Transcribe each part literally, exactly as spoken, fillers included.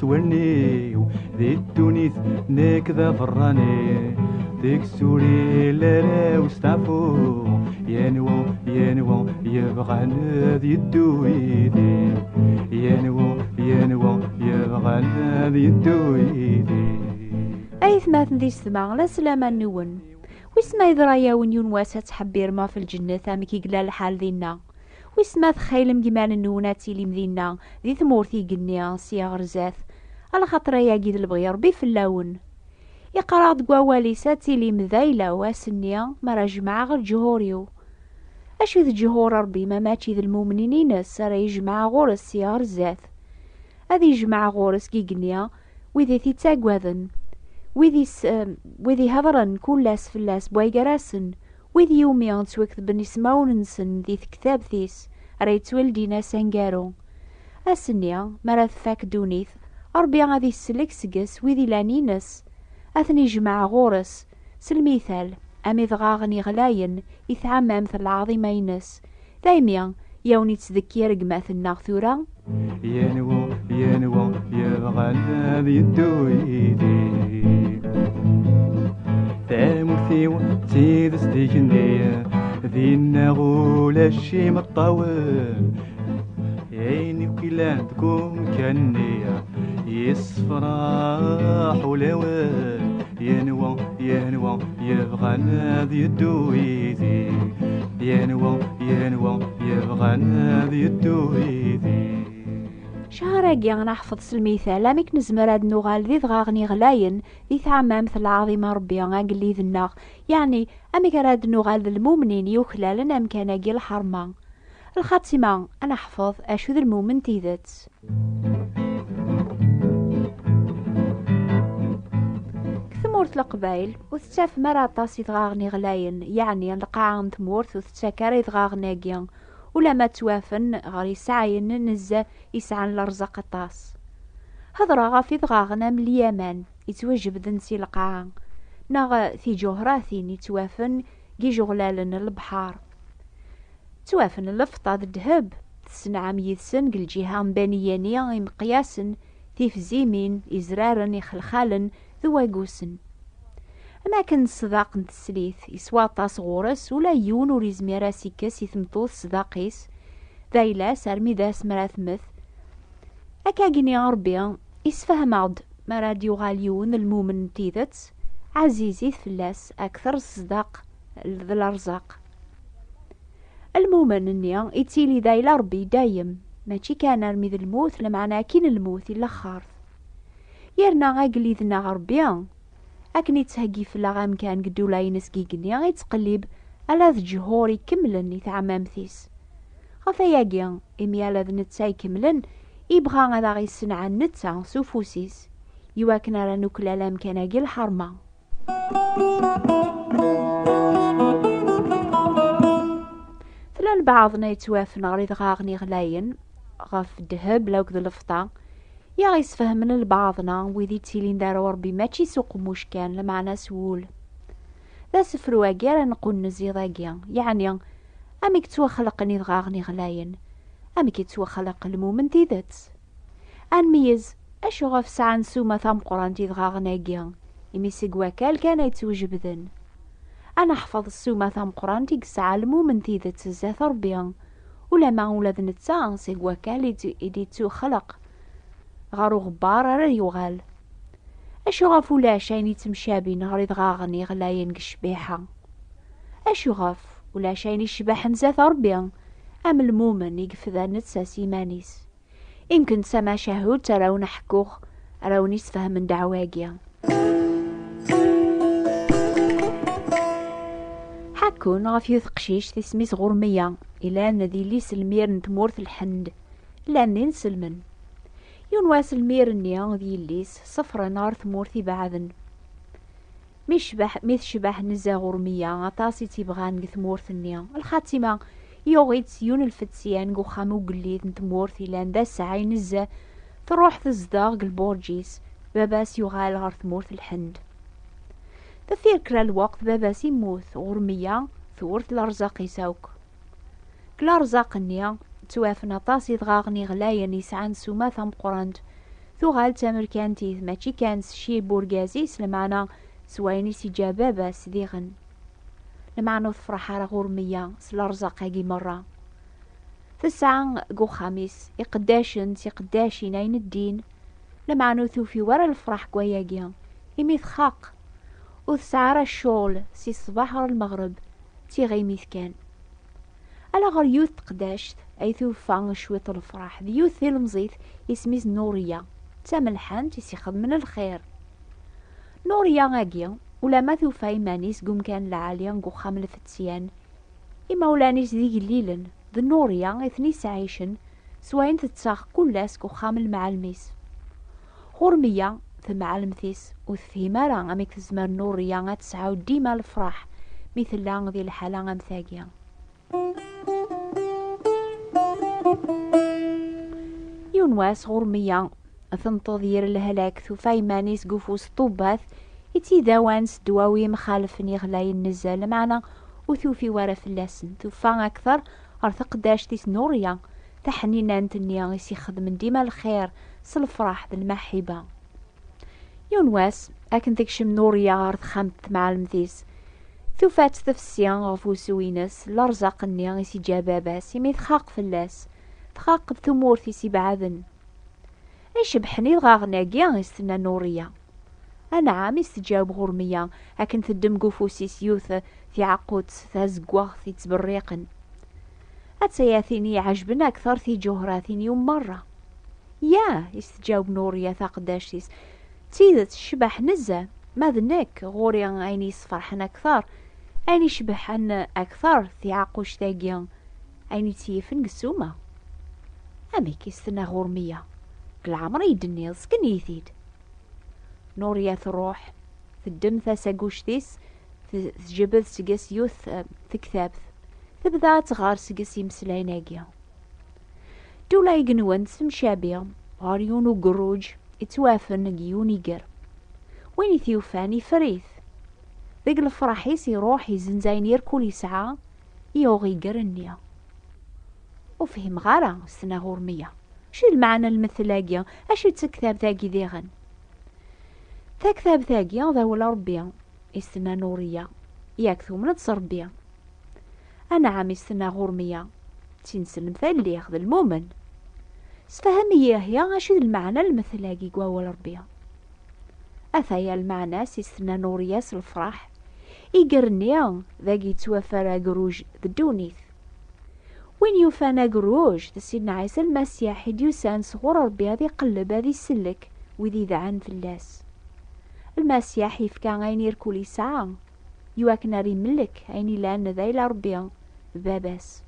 Wallen-iw di ddunit, nekk d aberrani, deg-s ur illi ara usteɛfu. Yenwa, yenwa yebɣan ad yeddu yid-i. Yenwa, yenwa yebɣan ad yeddu yid-i. Aytmaten d yessetma, la slama-nwen. Wissen ma yeḍra-yawen yiwen wass ad tḥebbirem ɣef lǧennet amek i yella lḥal dinna? Wissen ma txaylem deg iman-nwen ad tilim dinna, di tmurt igenni, sya ɣer zdat? Alaxaṭer ayagi d lebɣi Ṛebbi fell-awen. Iqqar-aɣ deg wawal-is ad tilim d ayla-w ass-nni mi ara jemɛeɣ leǧhur-iw. Acu d ǧhur Ṛebbi ma mačči d lmumnin-ines ara yejmeɛ ɣur-s sya ɣer zdat? Ad yejmeɛ ɣur-s deg igenni wid i t-ittaggaden, wid is-, wid ihedṛen kul ass fell-as bway gar-asen, wid iwumi ttwaketben ismawen-nsen di tektabt-is ara yettwaldin ass aneggaru. Ass-nni, mi ara tfak ddunit, Ṛebbi ad isellek seg-s wid ilan ines, ad ten-ijmeɛ ɣur-s, s lmital, am idɣaɣen iɣlayen i tɛemmamt n lɛaḍima-ines, daymi i awen-ittdekkir gma-tneɣ tura? Yenwa, yenwa yebɣan ad yeddu yid-i. Tamurt-iw d tidet d igenni, dinna ulac imeṭṭawen. Ayen akk ilan deg umkan-nni yessefraḥ ulawen. Yenwa, yenwa yebɣan ad yeddu yid-i. Yenwa, yenwa yebɣan ad yeddu yid-i. Cahar-agi ad neḥfeḍ s lmital amek nezmer ad nuɣal d idɣaɣen iɣlayen di tɛemmamt n lɛaḍima Ṛebbi agellid-nneɣ, yeɛni amek ara d-nuɣal d lmumnin yuklalen amkan-agi lḥerma. Lxatima, ad neḥfeḍ acu d lmumen n tidet. Deg tmurt n Leqbayel, ur tettafem ara aṭas idɣaɣen iɣlayen, yeɛni lqaɛa n tmurt ur tettak ara idɣaɣen-agi, ulamma ttwafen ɣer yesɛayen nezzeh yesɛan lerẓaq aṭas. Hedṛeɣ ɣef idɣaɣen am Lyaman, yettwajebden si lqaɛa, neɣ tiǧuhratin yettwafen deg ijeɣlalen n lebḥer. Ttwafen lfeṭṭa d ddheb, tessenɛam yid-sen deg lǧiha n Bani Yani imeqyasen, tifzimin, izraren, ixelxalen d wagusen. Am akken ṣṣdaq n teslit, yeswa aṭas ɣur-s, ula yiwen ur yezmir ad s-ikkes i tmeṭṭut ṣṣdaq-is, d ayla-s armi d asmi ara temmet. Akkagini Ṛebbi isfehmeɣ-d mi ara d-yuɣal yiwen d lmumen n tidet, ɛzizit fell-as akter ṣṣdaq d lerẓaq. Lmumen-nni ittili d ayla Ṛebbi i dayem, mačči kan armi d lmut, lameɛna akin lmut i laxert. Yerna agellid-nneɣ Ṛebbi, akken ittheggi fell-aɣ amkan deg ddula-ines deg igenni, ittqellib ala d ǧhur ikemlen i tɛemmamt-is. Ɣef ayagi, imi ala d netta ikemlen, ibɣa ad aɣ-issenɛen netta s ufus-is, iwakken ara nuklal amkan-agi lḥerma. Tella lbaɛḍna yettwafen ɣer idɣaɣen iɣlayen, ɣef ddheb la akked lefṭa, i aɣ-isfehmen lbaɛḍna wid ittilin d arraw Ṛebbi mačči s uqemmuc kan, lameɛna s wul. D asefru-agi ara nqunnez iḍ-agi, yeɛni amek ttwaxelqen idɣaɣen iɣlayen, amek i ttwaxleq lmumen tidet. Ad nmeyyez acu ɣef sɛan ssuma tameqqrant idɣaɣen-agi, imi seg wakal kan ay ttwajebden. Ad neḥfeḍ ssuma tameqqrant i yesɛa lmumen tidet zdat Ṛebbi, ulamma ula d netta seg wakal i d-, i d-ittuxleq ɣer uɣebbar ara yuɣal. Acu ɣef ulac ayen ittemcabin ɣer idɣaɣen iɣlayen deg ccbiḥa? Acu ɣef ulac ayen icebḥen zdat Ṛebbi am lmumen i yefdan netta s yiman-is? Imken d tamacahut ara wen-ḥkuɣ, ara wen-isfehmen ddeɛwa-agi. Ḥakkun ɣef yiwet teqcict isem-is Ɣurmiya, ilan d yelli-s lmir n tmurt Lḥend, llan d inselmen. Yiwen wass lmir-nni d yelli-s sefren ɣer tmurt ibeɛden. Mi tecbeḥ, mi tecbeḥ nezzeh Ɣurmiya, aṭas i tt-ibɣan deg tmurt-nni. Lxatima, yuɣ-itt yiwen lfetyan deg uxxam ugellid n tmurt ilan d asɛay nezzeh, truḥ tezdeɣ deg lburǧ-is, baba-s yuɣal ɣer tmurt Lḥend. Deffir kra lweqt baba-s immut, Ɣurmiya tewwert lerẓaq-is akk. Deg lerẓaq-nni, ttwafen aṭas idɣaɣen iɣlayen yesɛan ssuma tameqqrant, Tuɣal d tamerkantit, mačči kan s cci n urgaz-is, lameɛna s wayen i s-iǧǧa baba-s diɣen. Lameɛna ur tefreḥ ara Ɣurmiya s lerẓaq-agi merra. Tesɛa deg uxxam-is iqeddacen d tiqeddacin, ayen ddin, lameɛna ur tufi wara lefraḥ deg wayagi, imi txaq. Ur tesɛi ara ccɣel si ṣṣbeḥ ɣer lmeɣreb, d tiɣimit kan. Ala ɣer yiwet teqdact ay tufa cwiṭ n lefraḥ, d yiwet tilemẓit, isem-is Nuriya, d tamelḥant i s-ixedmen lxir. Nuriya-agi, ulamma tufa iman-is deg umkan lɛali, deg uxxam n lfetyan, imawlan-is d igellilen, d Nuriya i ten-isɛicen s wayen tettaɣ kul ass deg uxxam n lemɛellem-is. Ɣurmiya, tamɛellemt-is, ur tefhim ara amek tezmer Nuriya ad tesɛu dima lefraḥ mi tella di lḥala am tagi. Yiwen wass Ɣurmiya tenṭeḍ yir lehlak, tufa iman-is deg ufus n ṭṭubbat i tt-idawan s ddwawi mxalfen iɣlayen nezzeh, lameɛna ur tufi wara fell-asen. Tufa akteṛ ɣer teqdact-is Nuriya, taḥninant-nni i s-ixedmen dima lxir s lefraḥ d lmaḥiba. Yiwen wass, akken tekcem Nuriya ɣer texxamt n temɛellemt-is, tufa-tt tefsi ɣef wusu-ines lerẓaq-nni i s-iǧǧa baba-s imi txaq fell-as, txaq d tumurt-is ibeɛden. "Ay cebḥen idɣaɣen-agi," i s-tenna Nuriya. "Anɛam," i s-teǧǧaweb Ɣurmiya akken teddem deg ufus-is yiwet tiɛeqqutt tazeggaɣt yettberriqen. "Attaya tin i iɛejben akteṛ tiǧuhratin-iw merra." "Ya," i s-teǧǧaweb Nuriya taqeddact-is, "d tidet tecbeḥ nezzeh, ma d nekk ɣur-i ayen yesferḥen akteṛ, ayen icebḥen akteṛ tiɛeqquct-agi, ayen i tt-yifen deg ssuma." "Amek?" i s-tenna Ɣurmiya. "Deg leɛmer i yi-d-tenniḍ, sken-iyi-t-id." Nuriya truḥ, teddem tasaguct-is, te-, tjebed seg-s yiwet, eh, tektabt. Tebda ad tɣer seg-s imeslayen-agi. Ddula igenwen temcabi ɣer yiwen ugerruj ittwafen deg yiwen iger. Win i t-yufan iffer-it. Deg lefraḥ-is iruḥ izenz ayen irkul yesɛa, yuɣ iger-nni. "Ur fhimeɣ ara," s-tenna Ɣurmiya. "Acu d lmeɛna n lmettel-agi? Acu d tektabt-agi diɣen?" "Taktabt-agi d awal n Ṛebbi," i s-tenna Nuriya. "Yak tumneḍ s Ṛebbi?" "Anɛam," i s-tenna Ɣurmiya. "D tineslemt ay lliɣ, d lmumen." "Sefhem-iyi ihi acu d lmeɛna n lmettel-agi deg wawal n Ṛebbi." "Ataya lmeɛna-s," i s-tenna Nuriya s lefraḥ. "Iger-nni dagi yettwaffer agerruj d ddunit. Win yufan agerruj, d Sidna Ɛisa Lmasiḥ i d-yusan sɣur Ṛebbi ad iqelleb, ad isellek wid idɛan fell-as. Lmasiḥ yefka ayen irkul yesɛa, iwakken ar imellek ayen ilan d ayla Ṛebbi d Baba-s.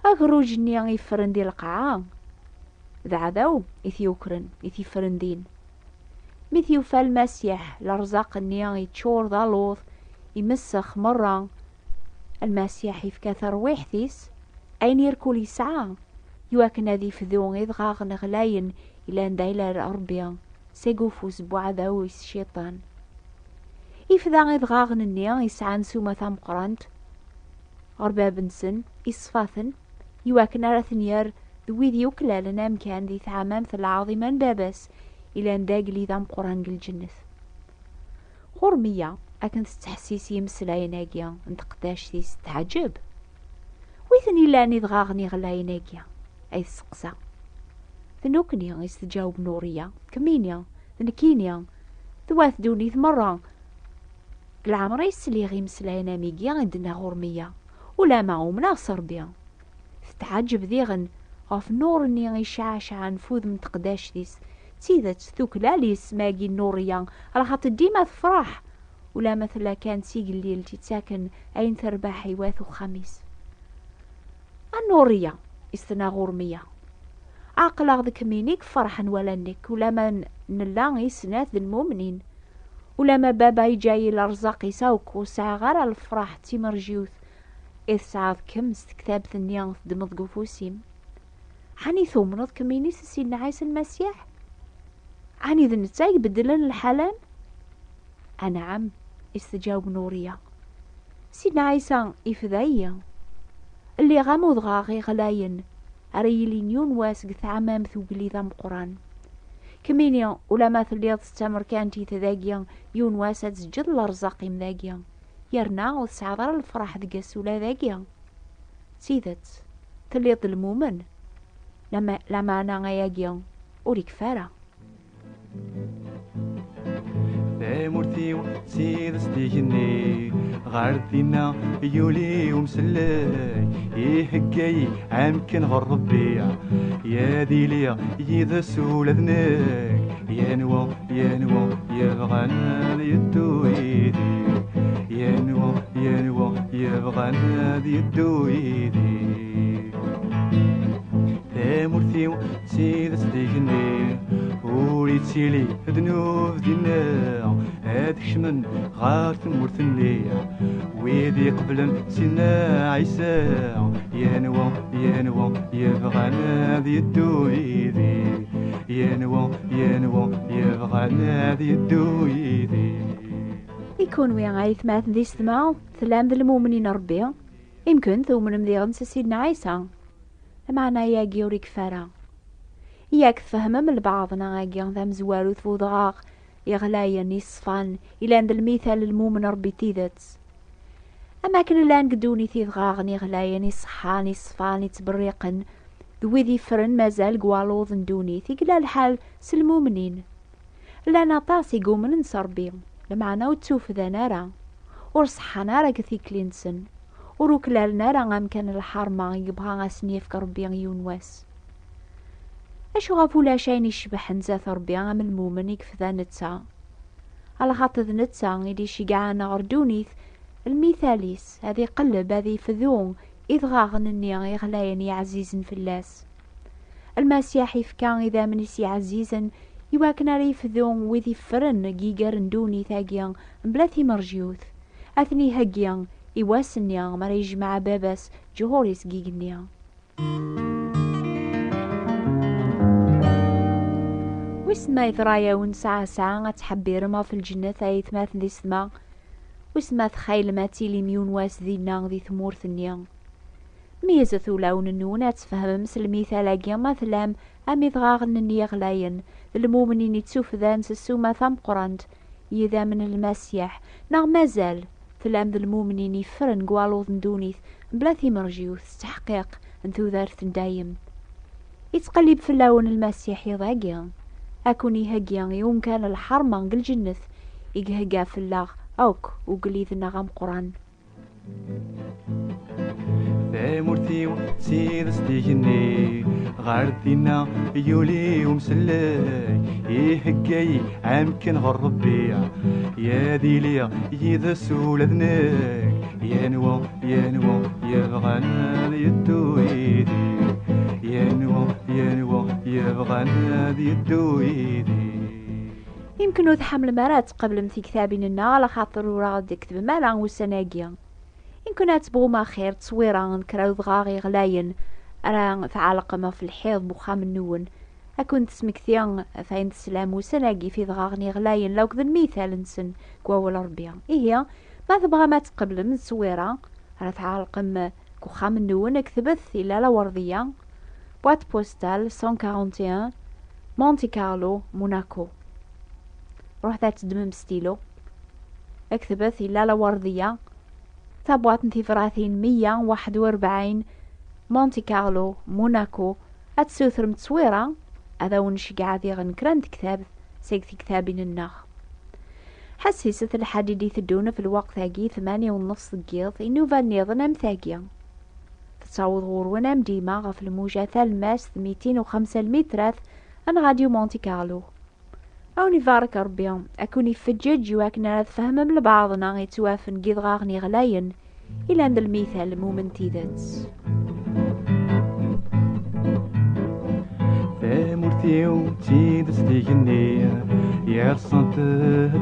Agerruj-nni iffren di lqaɛa, d aɛdaw i t-yukren, i t-iffren din. Mi t-yufa Lmasiḥ, lerẓaq-nni yeččur d aluḍ, imessex merra. Lmasiḥ yefka tarwiḥt-is, ayen irkul yesɛa, iwakken ad ifdu idɣaɣen ɣlayen ilan d ayla Ṛebbi, seg ufus n uɛdaw-is Cciṭan. Ifda idɣaɣen-nni yesɛan ssuma tameqqrant ɣer bab-nsen, iṣfa-ten, iwakken ara ten-yerr d wid yuklalen amkan di tɛamamt lɛaḍima n Baba-s, ilan d agellid ameqqran deg lǧennet." Ɣurmiya, akken tettḥessis i yimeslayen-agi n teqdact-is, teɛǧeb. "Wi ten-ilan idɣaɣen iɣlayen-agi?" ay tesseqsa. "D nekkni," i s-tǧaweb Nuriya, "kemmini, d nekkini, d wat ddunit merra. Deg leɛmer-is sliɣ i imeslayen am igi i d-tenna Ɣurmiya, ulamma umneɣ s Ṛebbi." Tetɛeǧǧeb diɣen ɣef nnur-nni iceɛceɛen f udem n teqdact-is. D tidet, tuklal isem-agi n Nuriya, alaxaṭer dima tefreḥ, ulamma tella kan d tigellilt ittaken ayen terbeḥ i wat uxxam-is. "A Nuriya," i s-tenna Ɣurmiya, "aql-aɣ d kemmini i iferḥen wala nekk, ulamma n-, nella i snat d lmumnin. Ulamma baba yeǧǧa-yi lerẓaq-is akk, ur sɛiɣ ara lefraḥ d timerjiwt i tesɛiḍ kemm s tektabt-nni teddmeḍ deg ufus-im. Ɛni tumneḍ kemmini s Sidna Ɛisa Lmasiḥ? Ɛni d netta i ibeddlen lḥala-m?" "Anɛam," i s-tǧaweb Nuriya. "Sidna Ɛisa ifda-yi. Lliɣ am udɣaɣ iɣlayen ara yilin yiwen wass deg tɛamamt ugellid ameqqran. Kemmini, ulamma telliḍ d tamerkantit dagi, yiwen wass ad teǧǧeḍ lerẓaq-im dagi, yerna ur tesɛiḍ ara lefraḥ deg-s ula dagi. D tidet, telliḍ d lmumen, lama-, lameɛna ayagi ur ikfi ara. Tamurt-iw d tidet d igenni, ɣer dinna yuli umsellek, ihegga-yi amkan ɣer Rebbi, ad iliɣ yid-s ula d nekk. Yanwa, yanwa yebɣan ad yeddu yid-i? Yanwa, yanwa yebɣan ad yeddu yid-i? Tamurt-iw d tidet d igenni, ur ittili ddnub dinna, ad kecmen ɣer tmurt-nni wid iqeblen Sidna Ɛisa. Yanwa, yanwa yebɣan ad yeddu yid-i? Yanwa, yanwa yebɣan ad yeddu yid-i? I kunwi, aytmaten d yessetma, tellam d lmumnin n Rebbi? Imken tumnem diɣen s Sidna Ɛisa. Lameɛna ayagi ur ikfi ara. Yak tfehmem lbaɛḍ-nni-agi tamezwarut n udɣaɣ iɣlayen iṣfan, ilan d lmital n lmumen n Rebbi n tidet. Am akken llan deg ddunit idɣaɣen iɣlayen iṣeḥḥan, iṣfan, ittberriqen, d wid iffren mazal deg waluḍ n ddunit i yella lḥal s lmumnin. Llan aṭas i yumnen s Rebbi, lameɛna ur ttufdan ara, ur ṣeḥḥan ara deg tikli-nsen, ur uklalen ara amkan n lḥerma i yebɣa a sen-yefk Rebbi yiwen wass. Acu ɣef ulac ayen icebḥen zdat Rebbi am lmumen i yefda netta? Alaxaṭer d netta i d-iceggɛen ɣer ddunit, lmital-is ad iqelleb, ad ifdu idɣaɣen-nni iɣlayen iɛzizen fell-as. Lmasiḥ ifka idammen-is iɛzizen i wakken ara yefdu wid iffren deg yiger n ddunit-agi mebla timerjut. Ad ten-iheggi i wass-nni mi ara yejmeɛ Baba-s ǧuhur-is deg yigenni. Wissen ma yeḍra-yawen saɛa saɛa ad tḥebbirem ɣef lǧennet ay atmaten d yessetma? Wissen ma txaylem ad tilim yiwen wass dinna di tmurt-nni? Meyyzet ulawen-nwen ad tfehmem s lmital-agi ma tellam am idɣaɣen-nni ɣlayen, d lmumnin i ttufdan s ssuma tameqqrant, yidammen n Lmasiḥ, neɣ mazal tellam d lmumnin iffren deg waluḍ n ddunit, mebla timerjiwt, s tteḥqiq n tudert n dayem. Ittqellib fell-awen Lmasiḥ iḍ-agi, ad ken-iheggi i umkan n lḥerma deg lǧennet i ihegga fell-aɣ akk ugellid-nneɣ ameqqran. Tamurt-iw d tidet d igenni, ɣer dinna yuli umsellek, ihegga-yi amkan ɣer Rebbi, ad iliɣ yid-s ula d nekk. Yanwa, yanwa yebɣan ad yeddu yid-i? Yanwa, yanwa yebɣan ad yeddu yid-i? Imken ur tḥemmlem ara ad tqeblem tiktabin-nneɣ, ala xaṭer ur aɣ-d-tketbem ara ussan-agi. Imken ad tebɣum axir tteswira n kra udɣaɣ iɣlayen ara tɛellqem ɣef lḥiḍ n uxxam-nwen, ad ken-tesmekti ɣef ayen teslam ussan-agi f idɣaɣen iɣlayen lakked lmital-nsen deg wawal Rebbi. Ihi, ma tebɣam ad tqeblem tteswira ara tɛellqem deg uxxam-nwen, ketbet illa Lawerdiya, boîte postale cent quarante et un, Monte Carlo, Monaco. Ruḥet ad teddmem stylo, ketbet illa Lawerdiya, tabwaṭ n tibratin meyya waḥed u rebɛin, Monte Carlo, Monaco. Ad tessutrem tteswira, ad awen-nceggeɛ diɣen kra n tektabt seg tektabin-nneɣ. Ḥessiset lḥadid iteddun f lweqt-agi, tmanya u nneṣ deg yiḍ, i nnuba nniḍen am tagi. Tettaweḍ ɣur-wen am dima ɣef lmuja talemmast mitin u xemsa lmitrat n Radio Monte Carlo. A wen-ibarek Rebbi, a ken-ifeǧǧeǧ i wakken ara tfehmem lbaɛḍ-nni yettwafen deg yidɣaɣen iɣlayen, ilan d lmital n lmumen n tidet. Tamurt-iw d tidet d igenni, yerṣant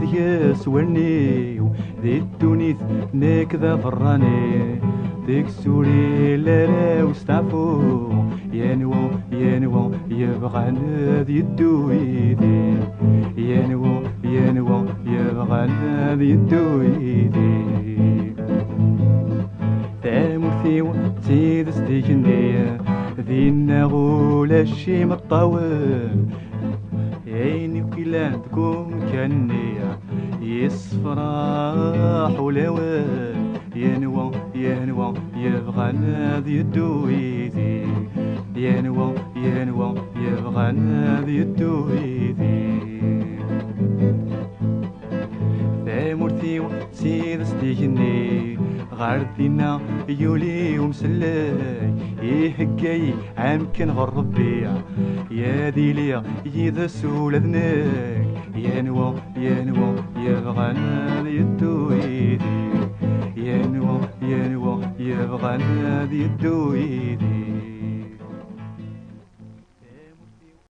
deg-s wallen-iw, di ddunit nekk d aberrani, deg-s ur illa ara usteɛfu. Yanwa, yanwa yebɣan ad yeddu yid-i? Yanwa, yanwa yebɣan ad yeddu yid-i? Tamurt-iw d tidet d igenni, dinna ulac imeṭṭawen. Ayen akk yellan deg umkan-nni yessefraḥ ulawen. Yenwa, yenwa yebɣan ad yeddu yid-i. Yenwa, yenwa yebɣan ad yeddu yid-i. Tamurt-iw d tidest igenni, ɣer dinna yuli umsellek, ihegga-yi amkan ɣer Rebbi, ad iliɣ yid-s ula d nekk. Yenwa, yenwa yebɣan ad yeddu yid-i. Yenwa, yenwa yebɣan ad yeddu yid-i.